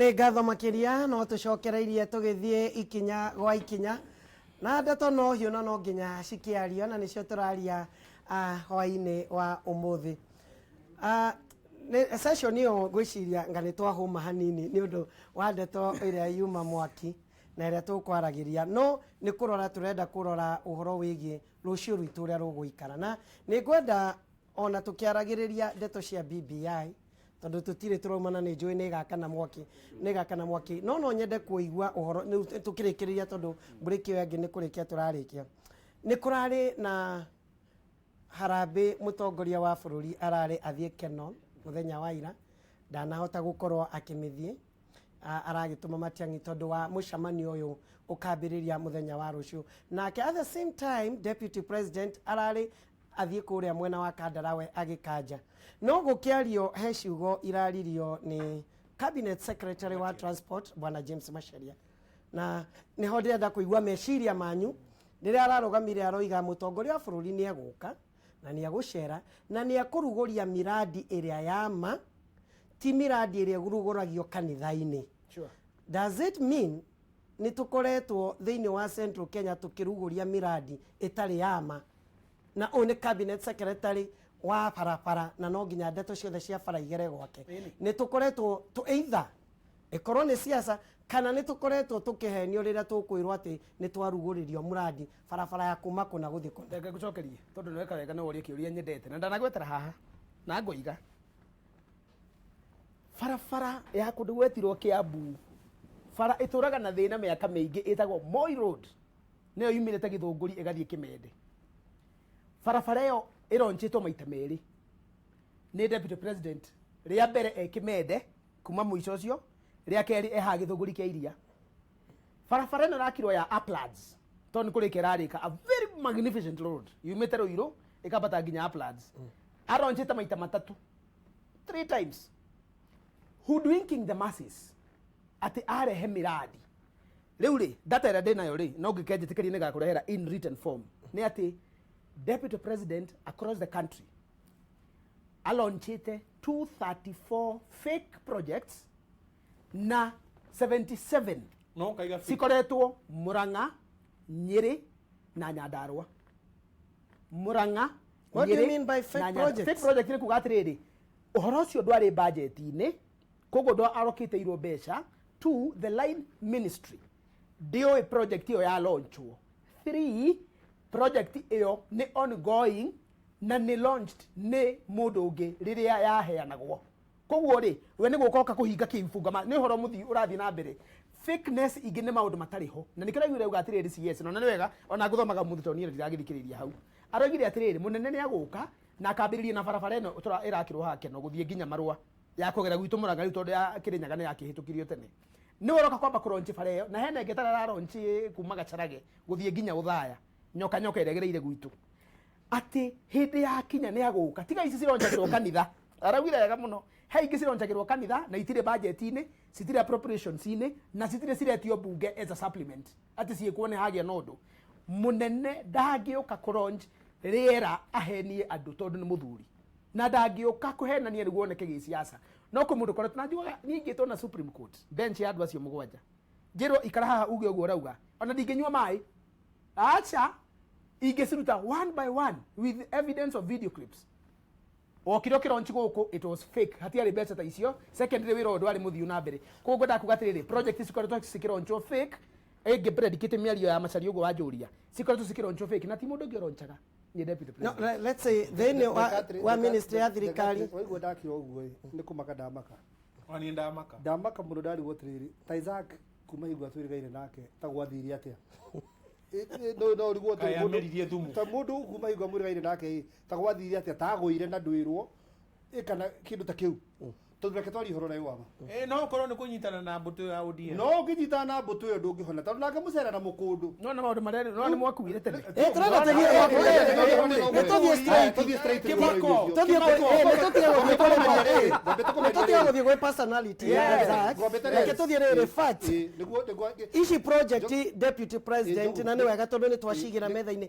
Nĩ ngatho makĩria no tũcokereirie tũgĩthiĩ ikinya gwa ikinya na ndeto no hiũ na no nginya cikĩario na nĩcio tũraria hwaĩ-inĩ wa ũmũthĩ. Session ĩyo ngwĩciria nga nĩ twahũma hanini nĩ ũndũ wa ndeto ĩrĩa yuma mwaki na ĩrĩa tũkwaragĩria, no nĩ kũrora tũrenda kũrora ũhoro wĩgiĩ rũciũ rwitũ ũrĩa rũgũikara, na nĩ ngwenda ona tũkĩaragĩrĩria ndeto cia BBI, tondũ tũtirĩ tũrauma na nĩ njũĩ nĩ ĩgakana mwaki, nĩ ĩgakana mwaki, no no nyende kũigua ũhoro rĩu tũkĩrĩkĩrĩria, tondũ break ĩyo ĩngĩ nĩ kũrĩkia tũrarĩkia. Nĩ kũrarĩ na harambĩ, mũtongoria wa bũrũri ararĩ athiĩ Kenol mũthenya wa ira, ndanahota gũkorwo akĩmĩthiĩ, aragĩtũma Matiang'i tondũ wa mũcemanio ũyũ ũkambĩrĩria mũthenya wa rũciũ. Nake at the same time deputy president ararĩ athiĩ kũrĩa mwena wa Kandarawe agĩkanja. No gũkĩario he ciugo iraririo nĩ cabinet secretary wa transport, bwana James Macharia, na nĩho ndĩrenda kũigua meciria manyu. Rĩrĩa ararũgamire aroiga mũtongoria wa bũrũri nĩ egũka na nĩ egũcera na nĩ ekũrugũria miradi ĩrĩa ya ma, ti miradi ĩrĩa ĩrugũragio kanitha-inĩ. Does it mean nĩ tũkoretwo thĩinĩ wa Central Kenya tũkĩrugũria miradi ĩtarĩ ya ma? Na ũyũ nĩ cabinet secretary wa barabara na no nginya ndeto ciothe cia bara igere gwake. Nĩ tũkoretwo either ĩkorwo nĩ siasa kana nĩ tũkoretwo tũkĩhenio rĩrĩa tũkwĩrwo atĩ nĩ twarugũrĩrio mũrandi barabara ya kuma kũna gũthiĩ kũna. Reke ngũcokerie tondũ nĩ weka wega nĩ woria kĩũria nyendete na ndanagwetera haha na ngoiga barabara ya kũndũ gwetirwo Kiambu, bara ĩtũraga na thĩna mĩaka mĩingĩ, ĩtagwo Moi Road, nĩyo yumĩrĩte Gĩthũngũri ĩgathiĩ Kĩmende. Barabara ĩyo ĩronchĩtwo maita merĩ nĩ deputy president, rĩa mbere e Kĩmende kuma mũico ũcio, rĩa kerĩ e haha Gĩthũngũri kĩa iria. Barabara ĩno ĩrakirwo ya Uplands tondũ nĩ kũrĩka ĩrarĩka, a very magnificent road yumĩte Ruiru ĩkambata nginya Uplands. Aronchĩte maita matatũ, three times, hoodwinking the masses atĩ arehe miradi. Rĩu rĩ, data ĩrĩa ndĩnayo rĩ, no ngĩkenjĩtĩkĩria nĩ gakũrehera in written form, nĩ atĩ deputy president across the country alaunchĩte 234 fake projects na 77 no kaiga fake. Cikoretwo Murang'a, Nyĩrĩ na Nyandarua. Murang'a, What do you Nyĩrĩ mean by fake na Nyandarua. projects? Fake project nĩ kuga atĩrĩrĩ, ũhoro ũcio ndwarĩ budget-inĩ, koguo ndwa allocate-irwo mbeca to the line ministry, ndiũĩ project ĩyo ya launchwo. Three, project ĩyo nĩ ongoing na nĩ launched nĩ mũndũ ũngĩ rĩrĩa yaheanagwo. Koguo rĩ, we nĩ gũka oka kũhinga kĩbunga nĩ ũhoro mũthiu ũrathiĩ na mbere. Fakeness ingĩ nĩ maũndũ matarĩ ho, na nĩkĩo raiguire auga atĩrĩrĩ CS, na nĩ wega ona ngũthomaga mũthĩ tondũ niĩ ndiragĩthikĩrĩria hau. Aroigire atĩrĩrĩ, mũnene nĩ agũka na akambĩrĩria na barabara ĩno ĩrakĩrwo haha Keno gũthiĩ nginya Marũa ya kũgera gwitũ Mũrang'a rĩu, tondũ ya Kĩrĩnyaga nĩ yakĩhĩtũkirio tene. Nĩwe ũroka kwamba kũronchi bara ĩyo, na hena ĩngĩ ĩtarĩ araronchi kuma Gacharage gũthiĩ nginya Ũthaya, nyoka nyoka ĩrĩa ĩgereire gwitũ, atĩ hĩndĩ ya kinya nĩ agũka. Tiga ici cironjagĩrwo kanitha, araugire wega mũno, he ingĩ cironjagĩrwo kanitha na itirĩ budget-inĩ, citirĩ appropriations-inĩ, na citirĩ ciretio mbunge as a supplement atĩ ciĩkwo nĩ hagĩa na ũndũ mũnene. Ndangĩũka kũronj rĩera ahenie andũ tondũ nĩ mũthuri, na ndangĩũka kũhenania nĩguo oneke gĩsiasa. No kwĩ mũndũ koretwo na njugaga niĩ ingĩtwo na Supreme Court bench ya andũ acio mũgwanja, njĩrwo ikara haha uge ũguo ũrauga, ona ndingĩnyua maĩ, aca, ingĩciruta one by one with evidence of video clips. Wokire ũkĩronchi gũkũ, it was fake, hatiarĩ mbeca ta icio. Secondly, wĩra ũyũ ndwarĩ mũthiu na mbere. Koguo ngwendaga kuga atĩrĩrĩ, project cikoretwo cikĩronchwo fake. Ĩngĩ predicate mĩario ya Macharia ũguo wanjũria, cikoretwo cikĩronchwo fake na ti mũndũ ũngĩ ũronchaga, nĩ deputy No, president. let's say thĩinĩ wa ministry ya thirikari. Waigua ndakira ũguo ĩ, nĩ kũmaka ndamaka. Ona niĩ ndamaka. Ndamaka mũno, ndarigwo atĩrĩrĩ, ta Isaac kuma hingo atwĩrĩgaire nake ta gwathire atĩa? No ũrigwo atĩrĩ, Kaĩ ameririe thumu. Ta mũndũ kuma hingo amwĩrĩgaire nake ĩ, ta gwathire atĩa, ta agũire na ndwĩrwo ĩ, kana kĩndũ ta kĩu, tondũ reke twarie ũhoro ũrĩa wĩ wa ma. No ũkorwo nĩ kũnyitana na mbũtũ ya ODM. No ũngĩnyitana na mbũtũ ĩyo ndũngĩhona, tondũ nake mũcera na mũkũndũ. No na maũndũ marĩa no nĩ mwakuire tene. Tũrenda tũthiĩ, nĩ tũthiĩ straight. Tũthiĩ straight. Kĩmako. Tũthiĩ nĩ tũtige gũthiĩ kũrĩ nĩ tũtige gũthiĩ gwĩ personality ya Isaac. Reke tũthiĩ rĩrĩ fact ici project deputy president, na nĩ wega tondũ nĩ twacigĩra metha-inĩ,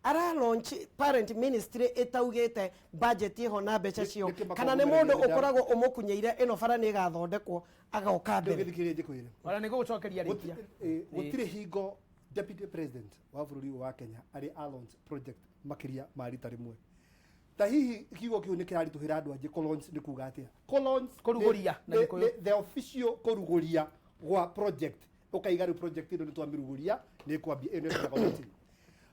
ara launch parent ministry ĩtaugĩte budget ĩho na mbeca cio, Nĩ kĩmako kana nĩ mũndũ ngũmereria. ũkoragwo ũkoragwo ũmũkunyeire ĩno bara nĩ ĩgathondekwo agoka mbere. Ndũgĩthikĩrĩrie njĩkwĩre. Ona nĩ ngũgũcokeria rĩkia. Gũtirĩ hingo deputy president wa bũrũri ũyũ wa Kenya arĩ a launch project makĩria ma rita rĩmwe. Ta hihi kiugo kĩu nĩ kĩraritũhĩra andũ angĩ. Kũ launch nĩ kuga atĩa? Kũ launch Kũrugũria na Gĩkũyũ. The official kũrugũria gwa project, ũkaiga rĩu project ĩno nĩ twamĩrugũria, nĩ ĩkwambia, ĩno ĩtagwo launching.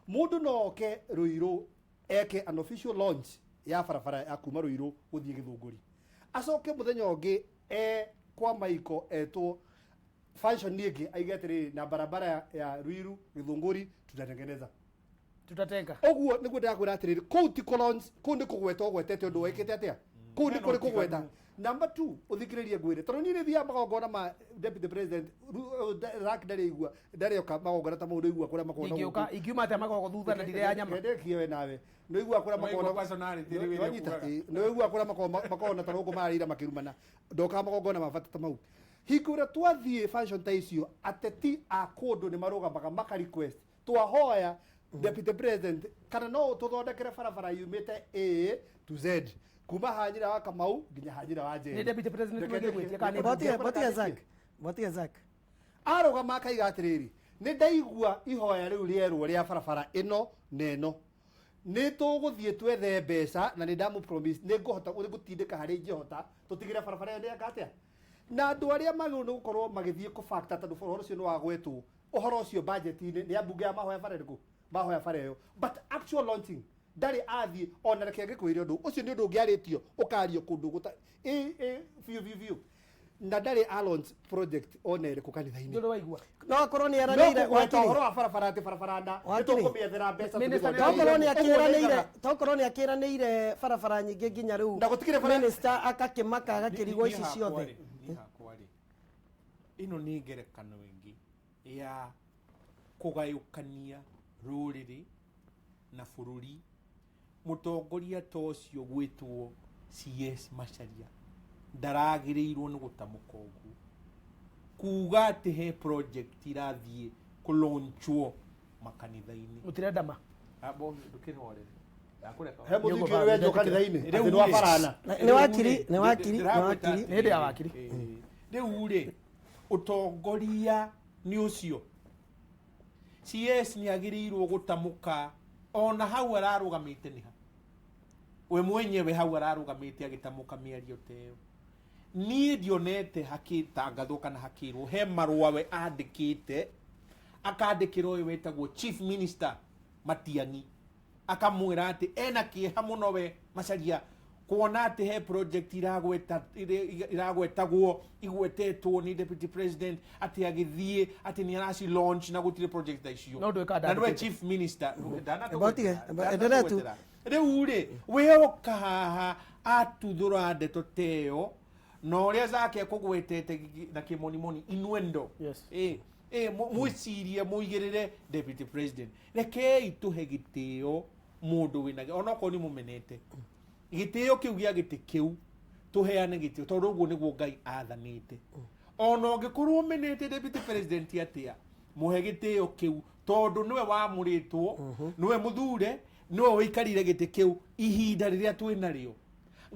Mũndũ no oke Ruiru eke an official launch ya barabara ya kuma Ruiru gũthiĩ Gĩthũngũri, acoke mũthenya ũngĩ e kwa Maiko etwo function ĩngĩ aige atĩrĩrĩ, na barabara ya Ruiru Gĩthũngũri tutatengeneza. Tutatenga. Ũguo nĩguo ndĩrakwĩra atĩrĩrĩ, kũu ti kũ launch, kũu nĩ kũgweta ũgwetete ũndũ wekĩte atĩa, kũu nĩ Hena kũrĩ ũtiganu. kũgweta. Number two, ũthikĩrĩrie ngwĩre, tondũ niĩ nĩ thiaga magongona ma deputy president. Rak ndarĩ igua, ndarĩ oka magongona ta mau, nĩigua kũrĩa makoragwo na Ingĩũka gũkũ. ingiuma atĩa magogo thutha na ndire ya nyama. Ndekie we nawe nĩũigua kũrĩa Nĩwaigua makoragwo personality rĩu ĩrĩa Nĩwanyita? ũkugaga. Ĩ, nĩũigua kũrĩa makoragwo na tarũngũ mararĩra makĩrumana, ndokaga magongona ma bata ta mau. Hingo ĩrĩa twathiĩ function ta icio, ateti a kũndũ nĩ marũgamaga maka request, twahoya deputy president kana no tũthondekere barabara yumĩte A to Z, kuma hanyira wa Kamau nginya hanyira wa Njeri. Nĩ deputy president Reke mwene gwĩtia kana nĩ Botige, botige Zack, botige Zack. Arũgama akaiga atĩrĩrĩ, nĩ ndaigua ihoya rĩu rĩerwo rĩa barabara ĩno na ĩno, nĩ tũgũthiĩ twethe mbeca, na nĩ ndamũ promise nĩ ngũhota nĩ ngũtindĩka harĩa ingĩhota tũtigĩre barabara ĩyo nĩyeka atĩa. Na andũ arĩa magĩrĩirwo nĩ gũkorwo magĩthiĩ kũ factor, tondũ ũhoro ũcio nĩ wagwetwo, ũhoro ũcio budget-inĩ nĩ ambunge a mahoya bara ĩrĩkũ, mahoya bara ĩyo, but actual launching ndarĩ athiĩ. Ona reke ngĩkwĩre, ũndũ ũcio nĩ ũndũ ũngĩarĩtio, ũkario kũndũ gũta ĩ ĩ biũ biũ biũ, na ndarĩ a launch project ona ĩrĩkũ kanitha-inĩ. Ndũrĩ waigua. No akorwo nĩ No eranĩire kũgweta wakiri. ũhoro wa barabara atĩ barabara nda nĩ Wakiri. tũkũmĩethera mbeca Minister tũmĩthondeke. Tokorwo nĩ Ũguo akĩranĩire, nĩigaga. tokorwo nĩ akĩranĩire barabara nyingĩ nginya rĩu Na gũtikĩrĩ bara- minister akakĩmaka agakĩrigwo ici Niĩ hakwa ciothe. rĩ, niĩ hakwa rĩ, ĩno nĩ ngerekano ĩngĩ ya kũgayũkania rũrĩrĩ na bũrũri. Mũtongoria ta ũcio gwĩtwo CS Macharia ndaragĩrĩirwo nĩ gũtamũka ũguo, kuga atĩ he project irathiĩ kũlaunchwo makanitha-inĩ. Mũtirenda ma. Abo, ndũkĩhorere. Ndakũreka. He mũthingi ũrĩa wenjwo kanitha-inĩ Rĩu atĩ nĩ wa rĩ, barana. Nĩ wakiri, nĩ wakiri, nĩ Ndĩragwĩta wakiri. Nĩ hĩndĩ ya wakiri. Rĩu rĩ, ũtongoria nĩ ũcio CS nĩ agĩrĩirwo gũtamũka ona hau ararũgamĩte nĩ ha we mwenyewe, hau ararũgamĩte agĩtamũka mĩario ta ĩyo. Niĩ ndionete hakĩtangathwo kana hakĩrwo he marũa we andĩkĩte, akandĩkĩra ũyũ wĩtagwo chief minister Matiang'i, akamwĩra atĩ ena kĩeha mũno we Macharia kuona atĩ he project iragweta iragwetagwo, igwetetwo nĩ deputy president, atĩ agĩthiĩ atĩ nĩ araci launch na gũtirĩ project ta icio. No ndwĩka Na nĩwe ndandĩkĩte. chief minister. Botige, endelea tu. Rĩu rĩ, weoka haha atuthũra ndeto ta ĩyo na ũrĩa zake ekũgwetete na kĩmonimoni innuendo. Yes. Mwĩcirie mũigĩrĩre deputy president. Rekei tũhe gĩtĩo mũndũ wĩna, onokorwo nĩ mũmenete, gĩtĩo kĩu gĩa gĩtĩ kĩu, tũheane gĩtĩo, tondũ ũguo nĩguo Ngai athanĩte. Ona ũngĩkorwo ũmenete deputy president atĩa, mũhe gĩtĩo kĩu, tondũ nĩwe wamũrĩtwo, nĩwe mũthure, nĩwe ũikarire gĩtĩ kĩu ihinda rĩrĩa twĩ narĩo.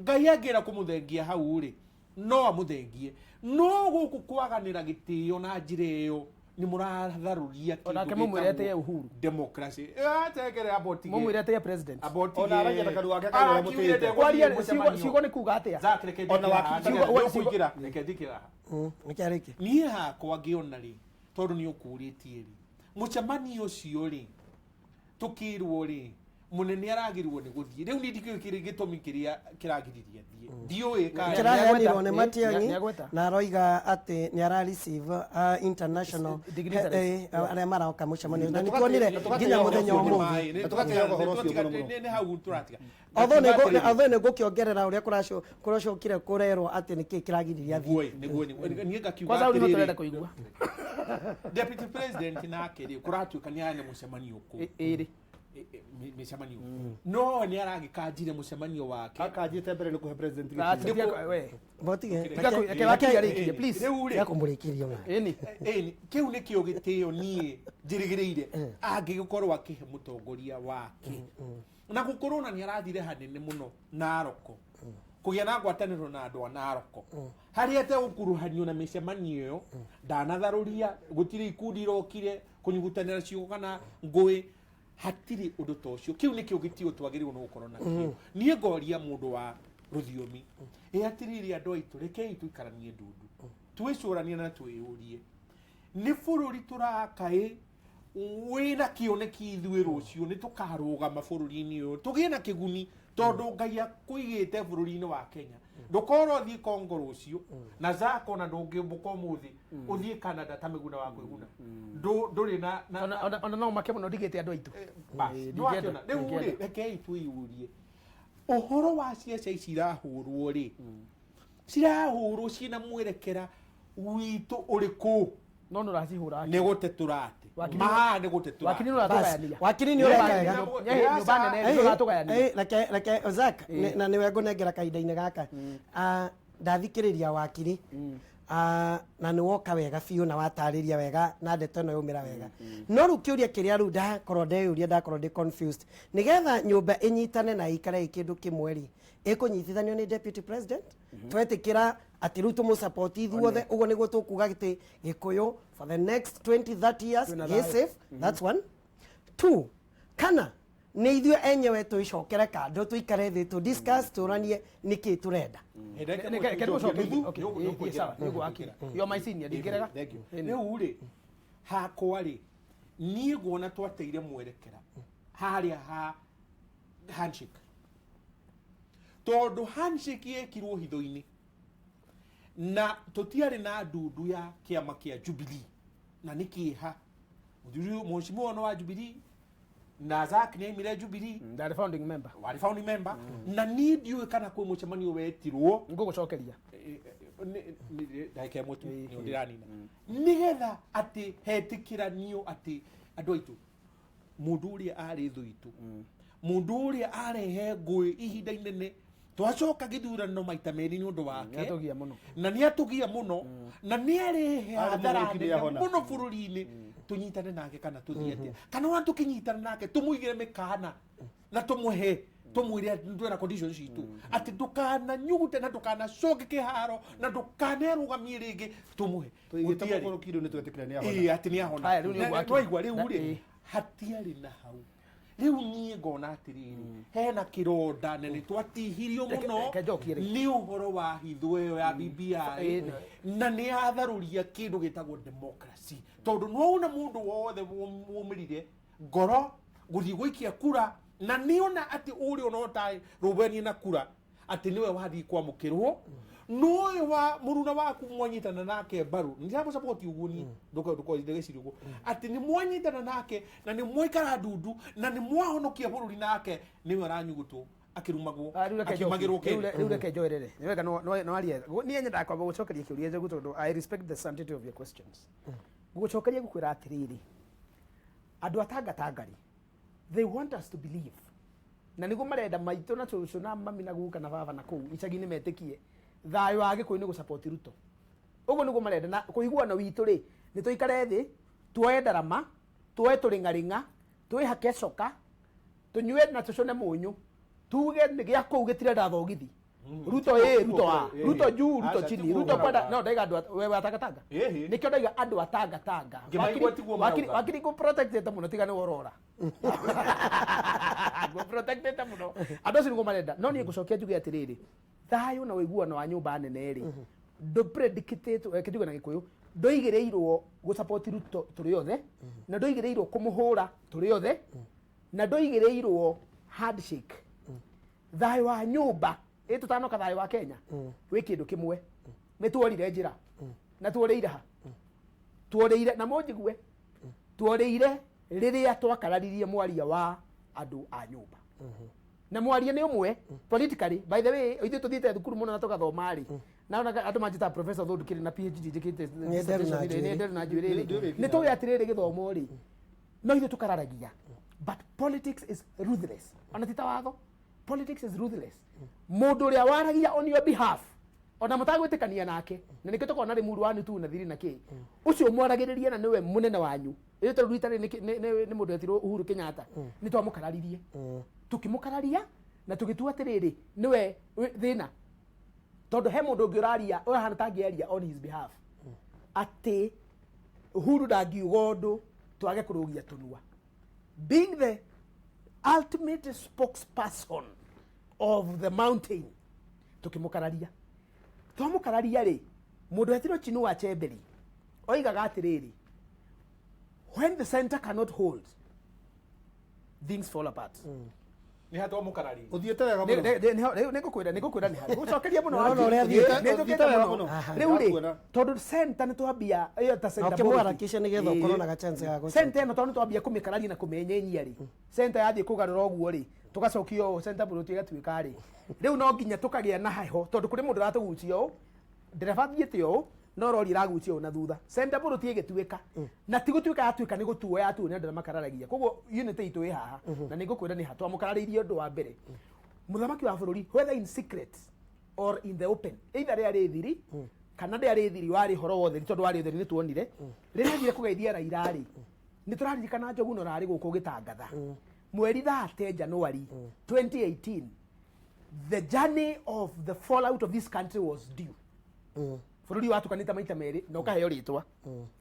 Ngai angĩenda kũmũthengia hau rĩ, no amũthengie. No gũkũ kwaganĩra gĩtĩo na njĩra ĩyo nĩ mũratharũria kĩndũ Onake mũmwĩre gĩtagwo atĩe Uhuru. democracy. Ategere abotige. Mũmwĩre atĩe president. Abotige. Ona aragia na kanua gake kaigua ũrĩa mũtĩĩte. Kwaria ciugo nĩ kuga atĩa? Zack, reke Ona njĩkĩre wakiri- haha. Nĩũkũingĩra. Reke njĩkĩre haha. Nĩkĩ arĩkie? Niĩ hakwa ngĩona rĩ, tondũ nĩ ũkũrĩtie rĩ, mũcemanio ũcio rĩ, tũkĩrwo rĩ, mũnene aragĩrwo nĩ gũthiĩ. Rĩu niĩ ndikĩũĩ kĩrĩ gĩtũmi kĩrĩa kĩragiririe thiĩ, ndiũĩ kana Kĩraheanirwo nĩ Nĩagweta. Matiang'i Nĩagweta. na aroiga atĩ nĩ ara receive international Dignitaries. arĩa maroka mũcemanio, na Na nĩ tuonire nginya mũthenya tũgatĩĩa ũmũthĩ. Na tũgatĩĩa ũhoro ũcio mũno mũno. Nĩ hau tũratiga. Although nĩ ngũkĩongerera ũrĩa kũracokire kũrerwo atĩ nĩkĩ kĩragiririe athiĩ. Nĩguo, nĩguo, nĩguo. Niĩ ngakiuga Kwanza hau nĩho atĩrĩrĩ, tũrenda kũigua. Deputy president nake rĩ, kũratuĩka nĩ arĩ na mũcemanio kũu. Ĩrĩ. Mĩcemanio no nĩ aragĩkanjire mũcemanio wake. Akanjĩte mbere nĩ kũhe president gĩtĩo. Tiga- we. Botige. Tiga reke wakiri arĩkie, please. Rĩu rĩ, Tiga kũmũrĩkĩria ona. Ĩni. Ĩni, kĩu nĩkĩo gĩtĩo niĩ njĩrĩgĩrĩire angĩgĩkorwo akĩhe mũtongoria wake, na gũkorwo na nĩ arathire hanene mũno Naroko. Kũgĩa na ngwatanĩro na andũ a Naroko harĩa ategũkuruhanio na mĩcemanio ĩyo, ndanatharũria, gũtirĩ ikundi irokire kũnyugutanĩra ciugo kana ngũĩ, hatirĩ ũndũ ta ũcio. Kĩu nĩkĩo gĩtĩo twagĩrĩirwo nĩ gũkorwo nakĩo. Niĩ ngoria mũndũ wa rũthiomi ĩ atĩrĩrĩ, andũ aitũ, rekei tũikaranie ndundu, twĩcũranie na twĩyũrie, nĩ bũrũri tũraka ĩ wĩna kĩoneki? Ithuĩ rũciũ nĩ tũkarũgama bũrũri-inĩ ũyũ tũgĩe na kĩguni, tondũ Ngai akũigĩte bũrũri-inĩ wa Kenya. Ndũkorwo ũthiĩ Kongo rũciũ na zako na ndũngĩũmbũka ũmũthĩ ũthiĩ Canada ta mĩguna wa kwĩguna. Ndũrĩ na Ona no make mũno ndigĩte andũ aitũ. Bas, Ndingĩenda, nĩwakĩona rĩu rĩ, ndingĩenda. Rekei twĩyũrie ũhoro wa ciaca ici irahũrwo rĩ, cirahũrwo ciĩna mwerekera witũ ũrĩkũ? No nĩ ũracihũra. Nĩ gũtetũra atĩ Wakiri- mahaha nĩ gũtetũra. Wakiri, nĩ ũratũgayania. Wakiri, nĩ ũreka wega. Nyũmba nene nĩ ũratũgayania. Reke Ozak, na nĩwe ngũnengera kahinda-inĩ gaka. Ndathikĩrĩria wakiri. Na nĩ woka wega biũ na watarĩria wega na ndeto ĩno yaumĩra wega, no rĩu kĩũria kĩrĩa rĩu ndakorwo ndeyũria, ndakorwo ndĩ confused, nĩgetha nyũmba ĩnyitane na ĩikare ĩ kĩndũ kĩmwe rĩ, ĩkũnyitithanio nĩ deputy president? Twetĩkĩra atĩ rĩu tũmũsupport ithuothe, ũguo nĩguo tũkuga atĩ Gĩkũyũ for the next 20 30 years Twĩna gĩ thayũ. safe, that's one. Two, kana nĩ ithuĩ enyewe twĩcokere kando, tũikare thĩ, tũ discuss, tũranie nĩkĩ tũrenda? Sawa, nĩguo wakiri. You are my senior, ndingĩrega. Rĩu rĩ, hakwa rĩ, niĩ nguona twateire mwerekera harĩa ha handshake, tondũ handshake yekirwo hitho-inĩ na tũtiarĩ na ndundu ya kĩama kĩa Jubilee, na nĩ kĩeha mũthuri ũyũ, mheshimiwa ũyũ wa Jubilee na Zack nĩ aimire Jubilee. Ndarĩ founding member. Warĩ founding member, na niĩ ndiũĩ kana kwĩ mũcemanio wetirwo. Ngũgũcokeria. Ndagĩka ĩmwe tu nĩyo ndĩranina, nĩgetha atĩ hetĩkĩranio atĩ andũ aitũ, mũndũ ũrĩa arĩ thũ itũ, mũndũ ũrĩa arehe ngũĩ ihinda inene, twacoka gĩthurano maita merĩ nĩ ũndũ wake. Nĩatũgia mũno. Na nĩ atũgia mũno na nĩ arehe Arĩ hathara mũgũrũki nene nĩahona. mũno bũrũri-inĩ. Tũnyitane nake kana tũthiĩ atĩa? Kana ona tũkĩnyitana nake, tũmũigĩre mĩkana na tũmũhe, tũmwĩre atĩ twĩna condition citũ, atĩ ndũkananyugute na ndũkanacoke kĩharo na ndũkanerũgamie rĩngĩ, tũmũhe. Tũigĩte Gũtiarĩ. mũgũrũki rĩu nĩ twetĩkĩra nĩ ahona. Ĩĩ, atĩ nĩ ahona. Haya, rĩu nĩ ũguo akiri. Nĩwaigua rĩu rĩ, hatiarĩ na hau. Rĩu niĩ ngona atĩrĩrĩ, hena kĩronda na nĩ twatihirio mũno Reke njokie rĩ. Nĩ ũhoro wa hitho ĩyo ya BBI, na nĩ yatharũria kĩndũ gĩtagwo democracy, tondũ nĩwauna mũndũ wothe wũmĩrire ngoro gũthiĩ gũikia kura na nĩona atĩ ũrĩa ona rũbenie na kura atĩ nĩwe wathiĩ kwamũkĩrwo, noĩ wa mũruna waku mwanyitana nake mbaru, ndiramũcapoti ũguo niĩ, ndũkogeciria ũguo atĩ nĩ mwanyitana nake na nĩ mwaikara ndundu na nĩ mwahonokia bũrũri, nake nĩwe aranyugutwo akĩrumagwo, Ah, rĩu reke njokie. akiumagĩrwo Rĩu kĩndũ. Rĩu reke njoerere. Nĩ wega no arie. Niĩ nyendaga kwamba gũcokeria kĩũria njogu tondũ I respect the sanctity of your questions. Gũcokeria gũkwĩra atĩrĩrĩ, andũ a Tangatanga rĩ, they want us to believe na nĩguo marenda maitũ na cũcũ na mami na guka na baba na kũu icagi-inĩ metĩkie thayũ wa Gĩkũyũ nĩ gũsupport Ruto. Ũguo nĩguo marenda. Na kũiguano witũ rĩ, nĩ tũikare thĩ, tuoe ndarama, tuoe tũrĩng'arĩng'a, twĩhake coka, tũnyue na tũcũne mũnyũ, tuge nĩ gĩa kũu gĩtirenda thogithi. Ruto ĩ Ruto a Ruto juu, Ruto Aca, chini, tiguo Ruto kwenda marauga. no ndaiga andũ we wa Tangatanga. Ĩhĩ. Nĩkĩo ndaiga andũ a Tangatanga. Ngĩmaigua tiguo Wakiri, marauga. wakiri, ngũ protectĩte mũno, tiga nĩ worora, ngũ protectĩte mũno. Andũ acio nĩguo marenda, no niĩ ngũcokia njuge atĩrĩrĩ, thayũ na ũiguano wa nyũmba nene rĩ, ndũ predictĩtwo, reke njuge na Gĩkũyũ, ndũigĩrĩirwo gũ support Ruto tũrĩ othe, na ndũigĩrĩirwo kũmũhũra tũrĩ othe, na ndũigĩrĩirwo handshake. Thayũ wa nyũmba ĩ tũtanoka thayũ wa Kenya wĩ kĩndũ kĩmwe, nĩ tuorire njĩra na tuorĩire ha tuorĩire, na mũnjigue, tuorĩire rĩrĩa twakararirie mwaria wa andũ a nyũmba, na mwaria nĩ ũmwe politically. By the way, ithuĩ tũthiĩte thukuru mũno na tũgathoma rĩ, na ona andũ manjĩtaga professor though ndũkĩrĩ na PhD njĩkĩte. Nĩ nderu na njuĩrĩ. Nĩ nderu na njuĩrĩ rĩ, Ndũrĩ nĩ tũĩ atĩrĩrĩ, gĩthomo rĩ, no ithuĩ tũkararagia, but politics is ruthless. Ona ti ta watho, politics is ruthless. Mũndũ ũrĩa waragia on your behalf, ona mũtagwĩtĩkania nake, na nĩkĩo tũkona rĩ mũru wanyu tu na thiri na kĩ ũcio mwaragĩrĩria na nĩwe mũnene wanyu ĩyo tondũ rita rĩrĩ nĩ mũndũ wetirwo Uhuru Kenyatta, nĩ twamũkararirie, tũkĩmũkararia na tũgĩtua atĩrĩrĩ, nĩwe thĩna. Tondũ he mũndũ ũngĩ ũraria ũrahana ta angĩaria on his behalf atĩ Uhuru ndangiuga ũndũ twage kũrũgia tũnua. Being the ultimate spokesperson of the mountain, tukimukararia, twamukararia ri, mundu wetirwo Chinua Achebe oigaga atiriri, "When the center cannot hold, things fall apart." Nĩ ha twamũkararirie? Ũthiĩte wega mũno. Rĩu nĩngũkwĩra nĩ harĩ gũcokeria mũno. Nĩũrona Wanjikũ. ũrĩa athiĩte? Nĩ njũkĩte Ũthiĩte wega mũno. mũno. Rĩu rĩ, Ndakuona. tondũ center nĩ twambia ĩyo ta Na center ũkĩmũharakisha nĩgetha Ĩĩ. ũkorwo na gachance ga gũcoka. Center ĩno tondũ nĩ twambia kũmĩkararia na kũmĩenyenyia rĩ, center yathiĩ kũgarũra ũguo rĩ, tũgacokia ũũ center bũrũti ĩgatuĩka rĩ, rĩu no nginya tũkagĩa na heho, tondũ kũrĩ mũndũ ũratũgucia ũũ, ndereba athiĩte ũũ, no rori ĩragucia ũũ na thutha. Center bũrũti ĩgĩtuĩka na ti gũtuĩka yatuĩka, nĩ gũtuo yatuo nĩ andũ arĩa makararagia. Koguo unity itũ ĩ haha na nĩ ngũkwĩra nĩ ha twamũkararĩirie. Ũndũ wa mbere, mũthamaki wa bũrũri, whether in secret or in the open, either rĩarĩ thiri kana ndĩarĩ thiri, warĩ horo wa ũtheri, tondũ warĩ ũtheri nĩ tuonire rĩrĩa athire kũgeithia Raila rĩ, nĩ tũraririkana Njogu no rarĩ gũkũ gĩtangatha mweri 30 January 2018, the journey of the fallout of this country was due. Bũrũri watukanĩte maita merĩ na ũkaheo rĩtwa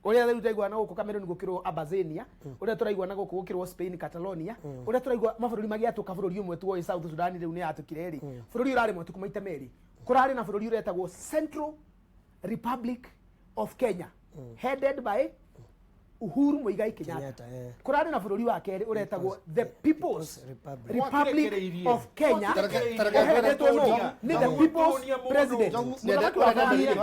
ũrĩa rĩu tũraigua na gũkũ Cameroon gũkĩrwo Ambazonia, ũrĩa tũraigua na gũkũ gũkĩrwo Spain Catalonia, ũrĩa tũraigua mabũrũri magĩatũka bũrũri ũmwe tuoĩ South Sudan rĩu nĩ yatũkire rĩ, bũrũri ũrarĩ mwatũku maita merĩ. Kũrarĩ na bũrũri ũretagwo Central Republic of Kenya headed by Uhuru Muigai Kenyatta. Kenyatta, eh. Kũrarĩ na bũrũri wa kerĩ ũretagwo the People's Republic. Republic Mwakirekereirie. of Kenya Mwakirekereirie. ũheretwo nũ? Nĩ the People's President, mũthamaki wa bũrũri.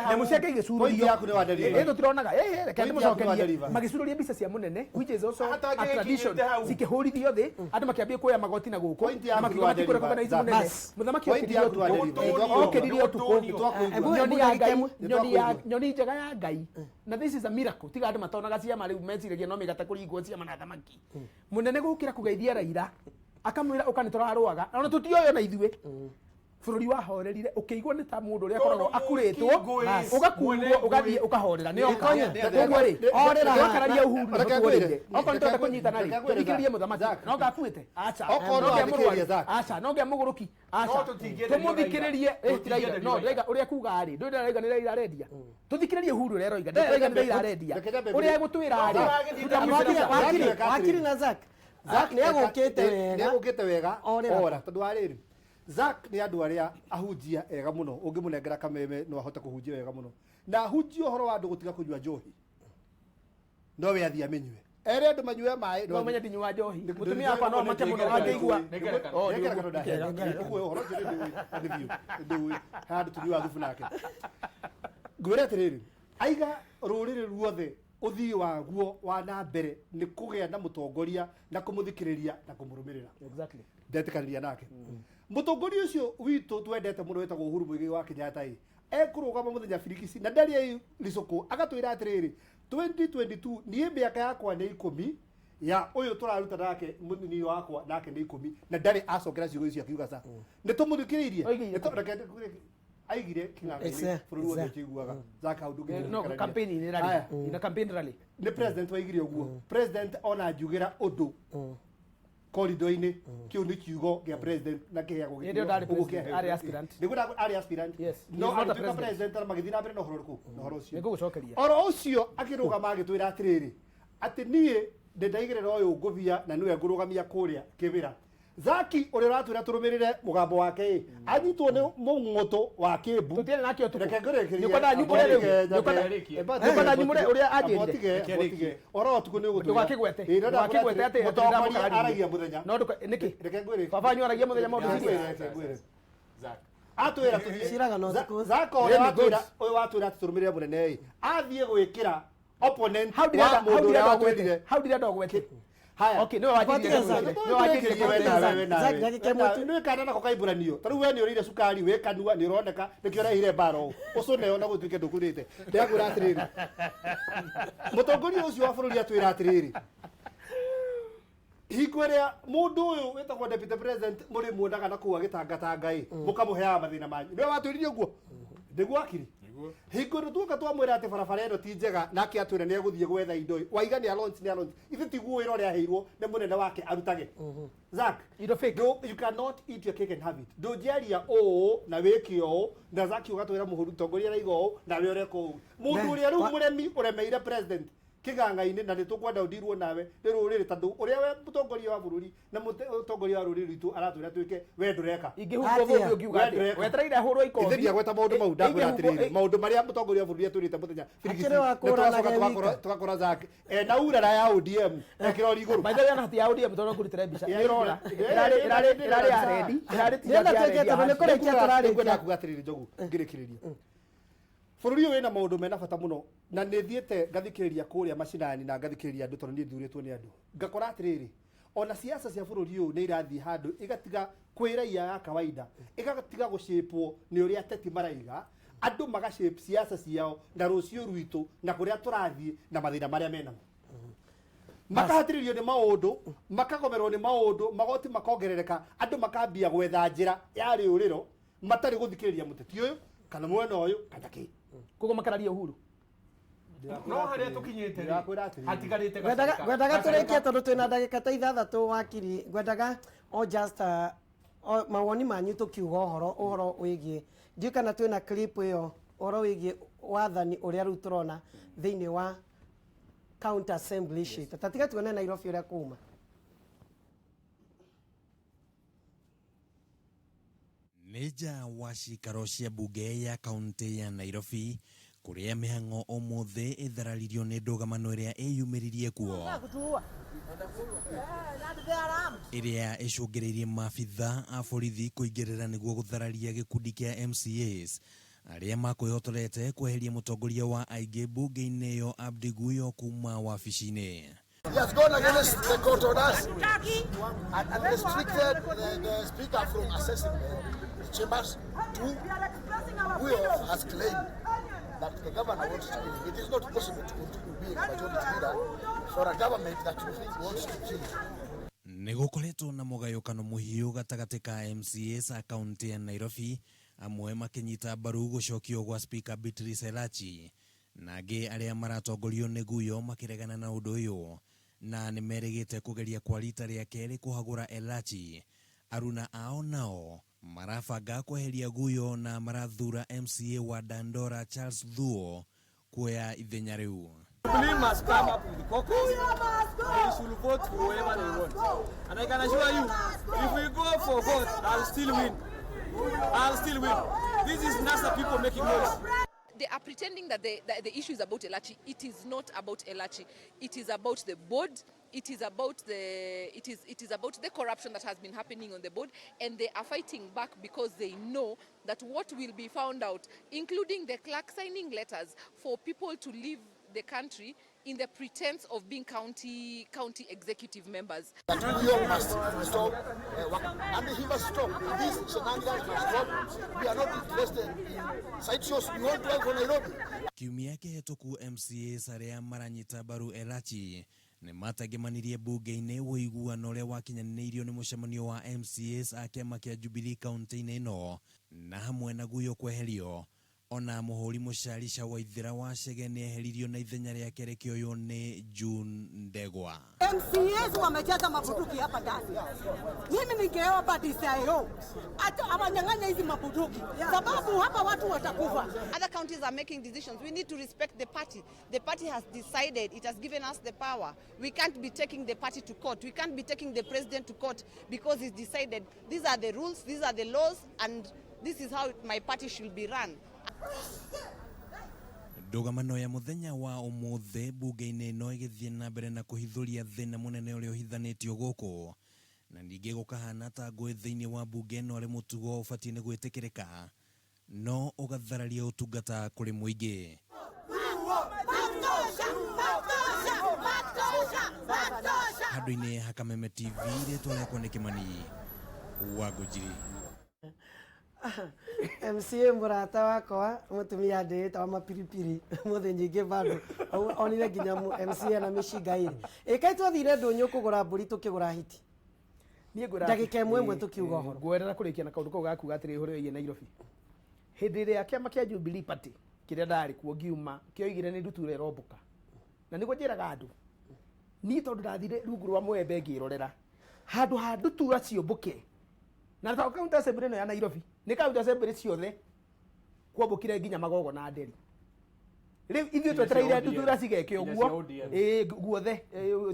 Nyamũ ciake Point igĩcurũrio. yaku nĩ wadeliver. Ĩ tũtironaga. Ĩ, reke Point yaku nĩ ndĩmũcokerie. wadeliver. Magĩcurũria mbica cia mũnene, which is also a Hatangĩgĩkinyĩte tradition, hau. cikĩhũrithio thĩ, andũ makĩambia kuoya magoti na gũkũ Point na yaku nĩ makiuga matikũrekognize wadeliver. mũnene. Bas. Mũthamaki Point okĩrire yaku nĩ ũtukũ. wadeliver. Okĩrire ũtukũ. Ebu- Nyoni ya ndagĩka Ngai, ĩmwe. nyoni njega ya Ngai, na this is a miracle. Tiga andũ matonaga ciama rĩu meciragia no mĩgate kũringwo ciama na thamaki. Mũnene gũkĩra kũgeithia Raila akamwĩra ũka nĩ tũrarũaga ona tũtioyo na ithuĩ, bũrũri wahorerire ũkĩigua nĩ ta mũndũ ũrĩa akoragwo akurĩtwo, Bas. ũgakurwo, ũgathiĩ ũkahorera nĩ oka. Koguo rĩ, Orĩra. twakararia Uhuru Reke nĩho ngwĩre. tuorĩire. Okorwo nĩ twenda Reke kũnyitana rĩ, reke ngwĩre, tũthikĩrĩrie Zack. mũthamaki. Zack. No ngakuĩte aca, Okorwo no ngĩa ndwathikĩrĩria, mũrwaru Zack. aca, no ngĩa mũgũrũki aca. No tũtingĩenderio Tũmũthikĩrĩrie. Raila. Eh, ti Raila. Tũtingĩenderio No Raila. ndĩraiga ũrĩa kuga rĩ, ndũĩ ndĩraiga nĩ Raila arendia. Tũthikĩrĩrie Uhuru ũrĩa aroiga, ndĩraiga nĩ Raila arendia, Reke nyambe ũrĩa ngwĩre. egũtwĩra No, rĩ. tũragĩthiĩ Ruta na mũthia. Zack. Wakiri na Zack. Zack nĩ egũkĩte wega. Nĩ egũkĩte wega. Orĩra. Ora tondũ wa rĩrĩ, Zack nĩ andũ arĩa ahunjia ega mũno, ũngĩmũnengera kameme no ahote kũhunjia wega mũno, na ahunjia ũhoro wa andũ gũtiga kũnyua njohi, no we athiĩ amĩnyue, ere andũ manyue maĩ. No menye ndinyua njohi, mũtumia wakwa no make mũno angĩigua. Oh, nĩ ũguo. Ũhoro ũcio nĩ biũ ndũĩ handũ tũnyuaga thubu nake. Ngwĩre atĩrĩrĩ, aiga rũrĩrĩ ruothe ũthii waguo wa na mbere nĩ kũgĩa na mũtongoria na kũmũthikĩrĩria na kũmũrũmĩrĩra. Exactly. Ndetĩkanĩria nake. Mũtongoria ũcio witũ twendete mũno wĩtagwo Uhuru Muigai wa Kenyatta ĩ ekũrũgama mũthenya birikisi na ndarĩ ricũkũ, agatwĩra atĩrĩrĩ, 2022 niĩ mĩaka yakwa nĩ 10, ya ũyũ tũraruta nake mũnini wakwa nake nĩ 10, na ndarĩ acokera ciugo icio akiuga ca nĩ tũmũthikĩrĩirie. Oigire Aigire kĩng'ang'a-inĩ bũrũri wothe ũkĩiguaga. Zaka hau ndũngĩthiĩ No gũkarania. campaign in Haya. rally, in a campaign rally. Nĩ president waigire ũguo. President ona njiugĩra ũndũ corridor-inĩ, kĩu nĩ kiugo gĩa president na kĩheagwo. Hĩndĩ ĩyo ndarĩ president, arĩ aspirant. Nĩguo arĩ aspirant. Yes, he No is not a agĩtuĩka president. president na magĩthiĩ na mbere na ũhoro ũrĩkũ, na ũhoro ũcio. Nĩngũgũcokeria. Oro ũcio akĩrũgama agĩtwĩra atĩrĩrĩ, atĩ niĩ ndĩ ndaigĩrĩra ũyũ ngũbia na nĩwe ngũrũgamia kũrĩa kĩbĩra. Zaki ũrĩa ũratwĩra tũrũmĩrĩre mũgambo wake ĩ anyitwo nĩ mũng'ũtũ wa kĩmbu. Tũtiarĩ nake ũtukũ. Reke ngũrĩkĩrie. Nĩũkwenda nyumbũre rĩu? Nĩũkwenda nyumbũre ũrĩa anjĩrire? Ambotige ũhoro wa ũtukũ nĩ ũgũtwĩra. Ndũgakĩgwete. Ĩ, no ndakũra Ndũgakĩgwete atĩrĩ, atĩ mũtongoria ndĩramũkararirie. aragia mũthenya. No nĩkĩ? Reke ngwĩre. Baba wanyu aragia mũthenya maũndũ Reke serious. ngwĩre, reke ngwĩre. Zack. Atwĩra tũthiĩ. Ciraga na ũtukũ. Zaka ũrĩa Let me watwĩra go. ũyũ watwĩra atĩ tũrũmĩrĩre mũnene ĩ athiĩ gwĩkĩra opponent How did wa I mũndũ how did ũrĩa I watwĩrire. How did I dogwete? Haya. Okay, nĩwe wanjĩrire Watige Zack. ndũgwete. Nĩwe wanjĩrire We ndũgwete. nawe, we nawe. Zack, ndagĩka ĩmwe tu. Nĩ kana nako kaiburanio ta rĩu we nĩ ũrĩire cukari wĩ kanua nĩ ũroneka nĩkĩo ũrehire mbara ũũ ũcũneo na gũtuĩke ndũkurĩte. Ndĩrakwĩra atĩrĩrĩ, mũtongoria ũcio wa bũrũri atwĩra atĩrĩrĩ, hingo ĩrĩa mũndũ ũyũ wĩtagwo deputy president mũrĩ muonaga na kũu agĩtangatanga ĩ mũkamũheaga mathĩna manyu, nĩwe watwĩrire ũguo nĩguo akiri. Nĩguo. Hingo ĩno tuoka twamwĩra atĩ barabara ĩno ti njega, nake atwĩra nĩ egũthiĩ gwetha indo. Waiga nĩ launch, nĩ launch, ithe tiguo wĩra ũrĩa aheirwo nĩ mũnene wake arutage. Zack, Indo fake. You cannot eat your cake and have it. Ndũngĩaria ũũ na wĩke ũũ, na Zack ũgatwĩra mũtongoria araiga ũũ nawe ũreka ũũ. Mũndũ ũrĩa rĩu mũremi ũremeire president kĩgang'a-inĩ, na nĩ tũkwenda ũndirwo nawe nĩ rũrĩrĩ, tondũ ũrĩa we mũtongoria wa bũrũri na mũtongoria wa rũrĩrĩ rwitũ aratwĩra twĩke, we ndũreka. Ingĩhumbwo Atia. mũthĩ ũngiuga We atĩa? ndũreka. Wetereire hũrwo ikobi. Ithe ndiagweta maũndũ mau, ndakwĩra Ingĩhumbwo- atĩrĩrĩ, maũndũ marĩa mũtongoria wa bũrũri atwĩrĩte mũthenya Firigisi, Akĩrĩ wa na kũũranaga tũgacoka wika. tũgakora Zack ena urara ya ODM ekĩra ũrĩ igũrũ. By the way, ona hati ya ODM tondũ ngũrutĩre mbica. Yeah, Nĩ ũrona. yeah, Ĩrarĩ ya rendi. Ĩrarĩ t-shirt Nĩenda ya tuĩke rendi ya tondũ nĩ haci. kũrĩkia tũrarĩkia. Nĩngwenda kuga atĩrĩrĩ, Njogu, ngĩrĩkĩrĩria, bũrũri ũyũ wĩna maũndũ mena bata mũno, na nĩ thiĩte ngathikĩrĩria kũrĩa macinani na ngathikĩrĩria andũ, tondũ niĩ thurĩtwo nĩ andũ, ngakora atĩrĩrĩ, ona siasa cia bũrũri ũyũ nĩ irathiĩ handũ igatiga kwĩ raia ya kawaida, igatiga gũcĩpwo nĩ ũrĩa ateti maraiga, andũ magacĩp siasa ciao na rũciũ rwitũ na kũrĩa tũrathiĩ na mathĩna marĩa menamo, makahatĩrĩrio nĩ maũndũ, makagomerwo nĩ maũndũ, magoti makongerereka, andũ makambia gwetha njĩra ya rĩũrĩro matarĩ gũthikĩrĩria mũteti ũyũ kana mwena ũyũ kana kĩ. Koguo makararia Uhuru. No harĩa tũkinyĩte rĩ, Ndĩrakwĩra atĩrĩrĩ. hatigarĩte Ngwendaga gacĩra ngwendaga gacĩra tũrĩkie tondũ twĩna ndagĩka ta 6 wakiri. Ngwendaga o just o mawoni manyu tũkiuga ũhoro wĩgiĩ, ndiũĩ kana twĩna clip ĩyo, ũhoro wĩgiĩ wathani ũrĩa rĩu tũrona thĩinĩ wa county assembly citũ. Ta tiga tuone Nairobi ũrĩa kuma. Nĩ nja wa cikaro cia mbunge ya kaunti ya Nairobi kũrĩa mĩhang'o ũmũthĩ ĩthararirio nĩ ndũgamano ĩrĩa ĩyumĩririe kuo, ĩrĩa ĩcũngĩrĩirie maabitha a borithi kũingĩrĩra nĩguo gũthararia gĩkundi kĩa MCAs arĩa makwĩhotorete kweheria mũtongoria wa aingĩ mbunge-inĩ ĩyo Abdi Guyo kuma wabici-inĩ. He has gone against the court orders and restricted the speaker from accessing the chambers. Two, Guyo has claimed that the governor wants to kill him. It is not possible to continue being a majority leader for a government that you think wants to kill you. Nĩ gũkoretwo na mũgayũkano mũhiũ gatagatĩ ka MCAs a kaunti ya Nairobi, amwe makĩnyita mbaru gũcokio gwa Speaker Beatrice Elachi na angĩ arĩa maratongorio nĩ Guyo makĩregana na ũndũ ũyũ, na nĩ merĩgĩte kũgeria kwa rita rĩa kerĩ kũhagũra Elachi. Aruna ao nao marabanga kweheria Guyo na marathura MCA wa Dandora Charles Thuo kuoya ithenya rĩu. Jubilee must come up with caucus. They should vote whoever they want. And I can assure you, if we go for vote, I'll still win. I'll still win. This is NASA people making noise. They are pretending that the issue is about Elachi. It is not about Elachi. It is about the board. It is about the it is it is about the corruption that has been happening on the board, and they are fighting back because they know that what will be found out, including the clerk signing letters for people to leave the country in the pretense of being county executive members. That Guyo must stop working. And he must stop. These shenanigans must stop. We are not interested in sideshows. We want to work for Nairobi. Kiumia kĩhetũku MCAs arĩa maranyita mbaru Elachi nĩ matangemanirie mbunge-inĩ ũiguano ũrĩa wakinyanĩirio nĩ mũcemanio wa MCAs a kĩama kĩa Jubilee kaunti-inĩ ĩno, na hamwe na Guyo kweherio, ona mũhũri mũcarica Waithĩra wa Chege nĩ eheririo na ithenya rĩake rĩkĩoywo nĩ June Ndegwa. MCAs wamejaza mabunduki hapa ndani. Mimi ningeomba DCIO hata awanyang'anye hizi mabunduki, sababu hapa watu watakufa. Other counties are making decisions. We need to respect the party. The party has decided. It has given us the power. We can't be taking the party to court. We can't be taking the president to court because he's decided these are the rules, these are the laws, and this is how my party should be run. Ndũgamano ya mũthenya wa ũmũthĩ mbunge-inĩ ĩno ĩgĩthiĩ na mbere na kũhithũria thĩna mũnene ũrĩa ũhithanĩtio gũkũ, na ningĩ gũkahana ta ngũĩ thĩinĩ wa mbunge ĩno arĩ mũtugo ũbatiĩ nĩ gwĩtĩkĩrĩka no ũgathararia ũtungata kũrĩ mũingĩ. Handũ-inĩ ha Kameme TV, rĩtwa rĩakwa nĩ Kĩmani wa Ngũnjiri. MCA mũrata wakwa mũtumia ndĩĩta wa mapiripiri mũthĩ nyingĩ bado onire nginya MCA na mĩcinga ĩrĩ ĩkai twathire ndũnyũ kũgũra mbũri tũkĩgũra hiti. Niĩ ngwĩra Ndagĩka ĩmwe ĩmwe tũkiuga ũhoro. Ngwendaga kũrĩkia na kaũndũ kau gakuga atĩrĩ, ũhoro wĩgiĩ Nairobi. Hĩndĩ ĩrĩa kĩama kĩa Jubilee Party Kĩrĩa ndarĩ kuo ngiuma kĩoigire nĩ ndutura ĩrombũka, na nĩguo njĩraga andũ niĩ, tondũ ndathire rungu rwa mwembe ngĩrorera handũ ha ndutura ciũmbũke. Na to county assembly ĩno ya Nairobi, nĩ county assembly ciothe kwombũkire nginya magogo na nderi. Rĩu ithuĩ twetereire ndutura cigeke Nginya ũguo. cia ODM. Ĩĩ, guothe.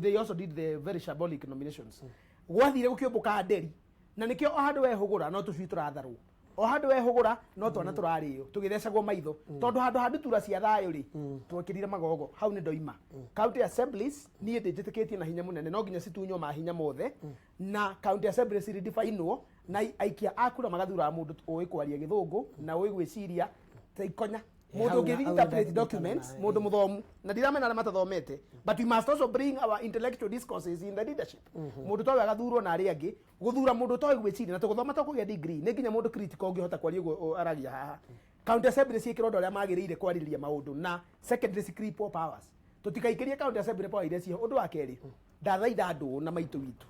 They also did the very shambolic nominations. Gwathire gũkĩũmbũka nderi, na nĩkĩo o handũ wehũgũra no tũcui tũratharwo, o handũ wehũgũra no twana tũrarĩo tũgĩthecagwo maitho, tondũ handũ ha ndutura cia thayũ rĩ, twekĩrire magogo hau. Nĩ ndoima county assemblies, niĩ ndĩnjĩtĩkĩtie na hinya mũnene no nginya citunywo mahinya mothe, na county assemblies ciredefinwo, na aikia a kura magathuraga mũndũ ũĩ kwaria Gĩthũngũ na ũĩ gwĩciria ta ikonya, mũndũ ũngĩ hau interpret ndathiĩ documents, nawe. mũndũ mũthomu. Na ndiramena arĩa matathomete, but we must also bring our intellectual discourses in the leadership. Mũndũ towe agathurwo na arĩa angĩ gũthura mũndũ ũtoĩ gwĩciria na tũgũthoma to kũgĩa degree, nĩ nginya mũndũ critical ũngĩhota kwaria ũguo aragia haha. County assembly ciĩkĩrwo andũ arĩa magĩrĩire kwarĩrĩria maũndũ, na secondary cicripwo powers. Tũtikaikĩrie county assembly power iria ciho. Ũndũ wa kerĩ, ndathaitha andũ na maitũ witũ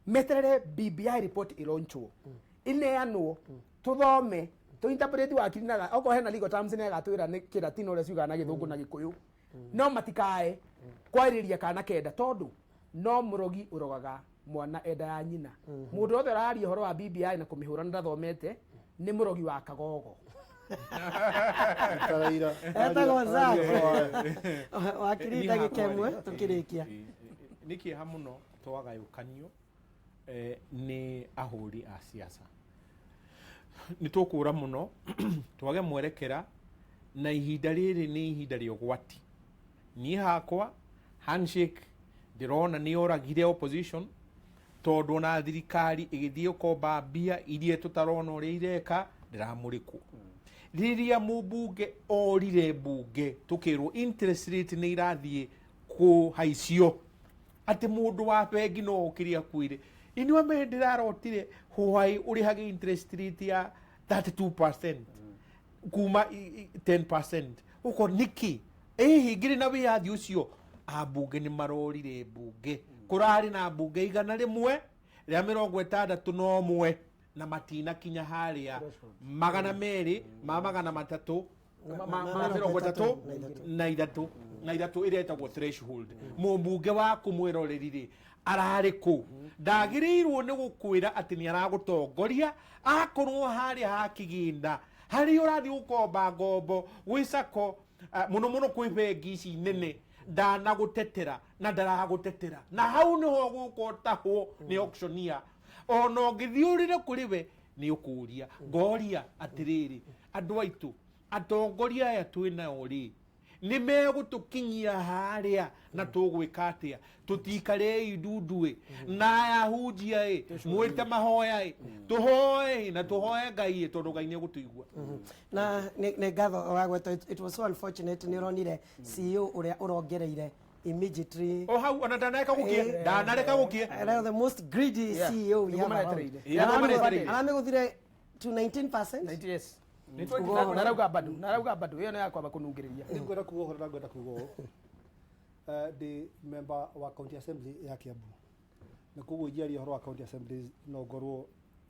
meterere BBI report ĩlaunchwo, ineanwo, tuthome, tuinterpret. Wakiri naga okorwo hena legal terms nĩ agatwĩra nĩ kĩratino ũrĩa ciugaga na Gĩthũngũ na Gĩkũyũ, no matikae kwarĩria kana kenda, tondũ no mũrogi ũrogaga mwana enda ya nyina. Mũndũ wothe ũraria ũhoro wa BBI na kũmĩhũra na ndathomete nĩ mũrogi wa kagogo. Taraira. Etagwo Zack. Wakiri, Niĩ ndagĩka hakwa ĩmwe rĩ, tũkĩrĩkia. Nĩ kĩeha mũno twagayũkanio nĩ ahũri a siasa. Nĩ tũkũra mũno twage mwerekera, na ihinda rĩrĩ nĩ ihinda rĩa ũgwati. Niĩ hakwa handshake ndĩrona nĩ yoragire opposition, tondũ ona thirikari ĩgĩthiĩ ũkomba mbia iria tũtarona ũrĩa ireka ndĩramũrĩkwo. Rĩrĩa mũmbunge orire mbunge, tũkĩrwo interest rate nĩ irathiĩ kũhaicio, atĩ mũndũ wa bengi no ũkĩrie akwĩre inua me ndĩrarotire why ũrĩhage interest rate ya 32% kuma 10%, ũko nĩkĩ ĩhihi ngĩrĩ na wĩyathi ũcio. Ambunge nĩ marorire mbunge, kũrarĩ na mbunge 161 na matinakinya harĩa 200 ma 300 ma 33 ĩrĩa ĩtagwo threshold. Mũmbunge waku mwĩroreri rĩ, ararĩ kũ? Ndagĩrĩirwo nĩ gũkwĩra atĩ nĩ aragũtongoria akorwo harĩa hakĩgĩna harĩa ũrathiĩ gũkomba ngombo gwĩ sacco, mũno mũno kwĩ bengi ici nene, ndanagũtetera na ndaragũtetera, na hau nĩho gũka ũtahwo nĩ auctioneer. Ona ũngĩthiĩ ũrĩre kũrĩ we nĩ ũkũria. Ngoria atĩrĩrĩ, andũ aitũ, atongoria aya twĩ nao rĩ, nĩ megũtũkinyia harĩa na tũgwĩka atĩa? Tũtikarei ndundu na aya hunjia ĩ mwĩte mahoya ĩ tũhoe na tũhoe Ngai ĩ, tondũ Ngai nĩ egũtũigua. Na nĩ ngatho wagwetwo. It was so unfortunate nĩ ũronire CEO ũrĩa ũrongereire immediately. O hau ona ndanareka gũkie, ndanareka gũkie. The most greedy CEO we Nĩguo have around. maretereire. Yeah, nĩguo maretereire. Aramĩgũthire to 19%. Yes. Narauga bado, narauga bado ĩyo nĩ ya kwamba kũnungĩrĩria. Nĩngwenda kuga ũhoro na ngwenda kuga ũũ. Ndĩ member wa county assembly ya Kiambu, na koguo ingĩaria ũhoro wa county assemblies no ngorwo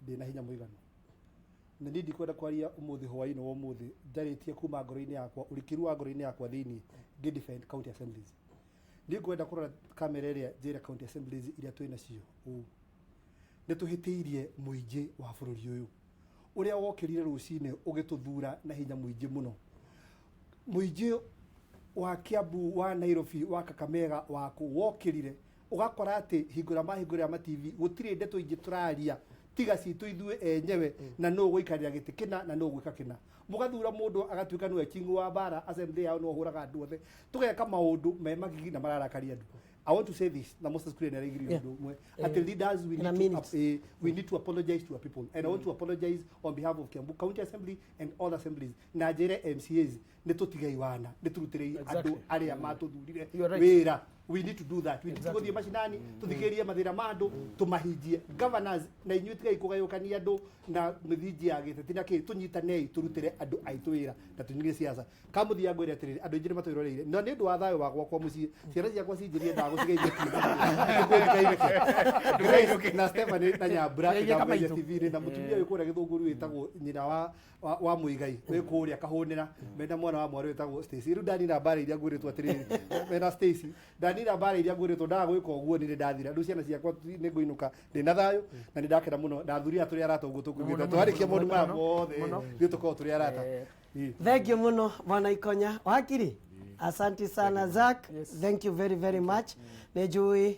ndĩ na hinya mũiganu, na niĩ ndikwenda kwaria ũmũthĩ hwaĩ-inĩ wa ũmũthĩ njarĩtie kuma ngoro-inĩ yakwa, ũrikĩru wa ngoro-inĩ yakwa thĩinĩ, ngĩ defend county assemblies. Niĩ ngwenda kũrora kamera ĩrĩa njĩre county assemblies iria twĩ nacio ũũ: nĩ tũhĩtĩirie mũingĩ wa bũrũri ũyũ ũrĩa wokĩrire rũcinĩ ũgĩtũthura na hinya mũingĩ mũno. Mũingĩ wa Kiambu, wa Nairobi, wa Kakamega, waku wokĩrire ũgakora atĩ hingo ĩrĩa mahingũrĩra ma TV gũtirĩ ndeto ingĩ tũraria tiga citũ ithuĩ enyewe, na nũ ũgũikarĩra gĩtĩ kĩna na nũ ũgwĩka kĩna. Mũgathura mũndũ agatuĩka nĩwe king wa mbara, assembly yao no ũhũraga andũ othe, tũgeka maũndũ me magigi na mararakaria andũ. I want to say this, na Moses Kuria nĩaraigire ũndũ ũmwe atĩ leaders, we In a need to, minute. we need to apologize to our people, and I want to apologize on behalf of Kiambu County Assembly and all assemblies, na njĩre MCAs nĩ tũtigei wana, nĩ tũrutĩrei andũ arĩa matũthurire You are right. wĩra. We need to do that. We need to gũthiĩ macinani, tũthikĩrĩrie mathĩna ma andũ, tũmahingie. Governors, na inyuĩ tigai kũgayũkania andũ na mĩthingi ya gĩteti na kĩ, tũnyitanei tũrutĩre andũ aitũ wĩra na tũnyuge siasa. Kamũthia ngwĩre atĩrĩrĩ, andũ aingĩ nĩ matwĩroreire na nĩ ũndũ wa thayũ wa gwakwa mũciĩ, ciana ciakwa cinjĩrie ndagũcigeithia. Grace na Stephanie na Nyambura. Geithia ndamũgeithia kamaitũ. TV-inĩ na mũtumia wĩ kũrĩa Gĩthũngũri wĩtagwo nyina wa Mũigai wĩ kũrĩa Kahũnĩra, mena mwana wa mwarĩ wĩtagwo Stacy. Rĩu ndanina mbara iria ngwĩrĩtwo atĩrĩrĩ, mena Stacy, ndanina mbara iria ngwĩrĩtwo ndaga gwĩka ũguo nĩ ndathira. Rĩu ciana ciakwa nĩ ngũinũka ndĩna thayũ na nĩ ndakena mũno, na athuri aya tũrĩ arata ũguo tũkugĩte twarĩkia maũndũ maya mothe nĩ tũkorwo tũrĩ arata. Ĩ. Thank you muno, Bwana Ikonya. Wakiri, asante sana. Zak, thank you very very much. Nĩ njũĩ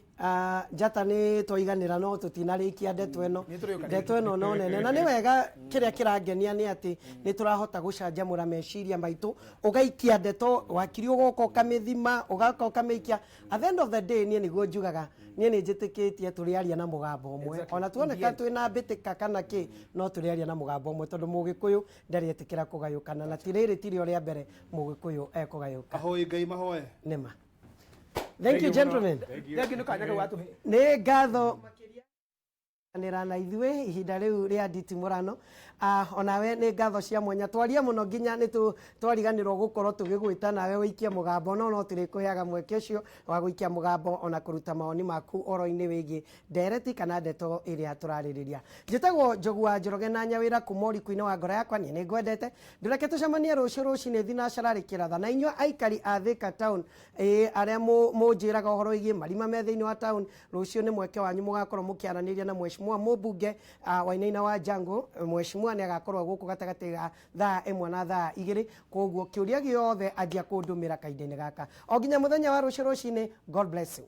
njata nĩ twaiganĩra no tũtinarĩkia ndeto ĩno. Nĩ tũrĩũka. Ndeto ĩno no nene na nĩ wega. Kĩrĩa kĩrangenia nĩ atĩ nĩ tũrahota gũcanjamũra meciria maitũ. Ũgaikia ndeto, wakiri, ũgoka ũkamĩthima, ũgoka ũkamĩikia. At the end of the day, niĩ nĩguo njugaga, niĩ nĩ njĩtĩkĩtie tũrĩaria na mũgambo ũmwe. Ona tuoneka twĩna mbĩtĩka kana kĩ, no tũrĩaria na mũgambo ũmwe, tondũ Mũgĩkũyũ ndarĩ etĩkĩra kũgayũkana, na ti rĩrĩ tirĩo rĩa mbere Mũgĩkũyũ ekũgayũka. Ahoi Ngai mahoe. Nĩma. Thank you, gentlemen. Thank you nĩ kanya kau watũhe. Nĩ ngatho nĩra na ithuĩ ihinda rĩu rĩa nditimũrano. Onawe nĩ ngatho cia mwanya. Twaria mũno nginya nĩ twariganĩrwo gũkorwo tũgĩgwĩta nawe wĩikie mũgambo, no tũrĩkũheaga mweke ũcio wa gũikia mũgambo ona kũruta mawoni maku ũhoro-inĩ wĩgiĩ ndereti kana ndeto ĩrĩa tũrarĩrĩria. Njĩtagwo Njogu wa Njoroge na Nyawĩra kuma ũriku-inĩ wa ngoro yakwa, niĩ nĩ ngwendete. Ndũreke tũcemanie rũciũ rũcinĩ thinacara rĩkĩratha. Na inyuĩ aikari a Thika town, ĩĩ, arĩa mũnjĩraga ũhoro wĩgiĩ marima me thĩinĩ wa town, rũciũ nĩ mweke wanyu, mũgakorwo mũkĩaranĩria na mheshimiwa mũmbunge Wainaina wa Jango. Mheshimiwa nĩ agakorwo gũkũ gatagatĩ ga thaa 1 na thaa 2, koguo kĩũria gĩothe anjia kũndũmĩra kahinda-inĩ gaka. O nginya mũthenya wa rũciũ rũcinĩ, God bless you.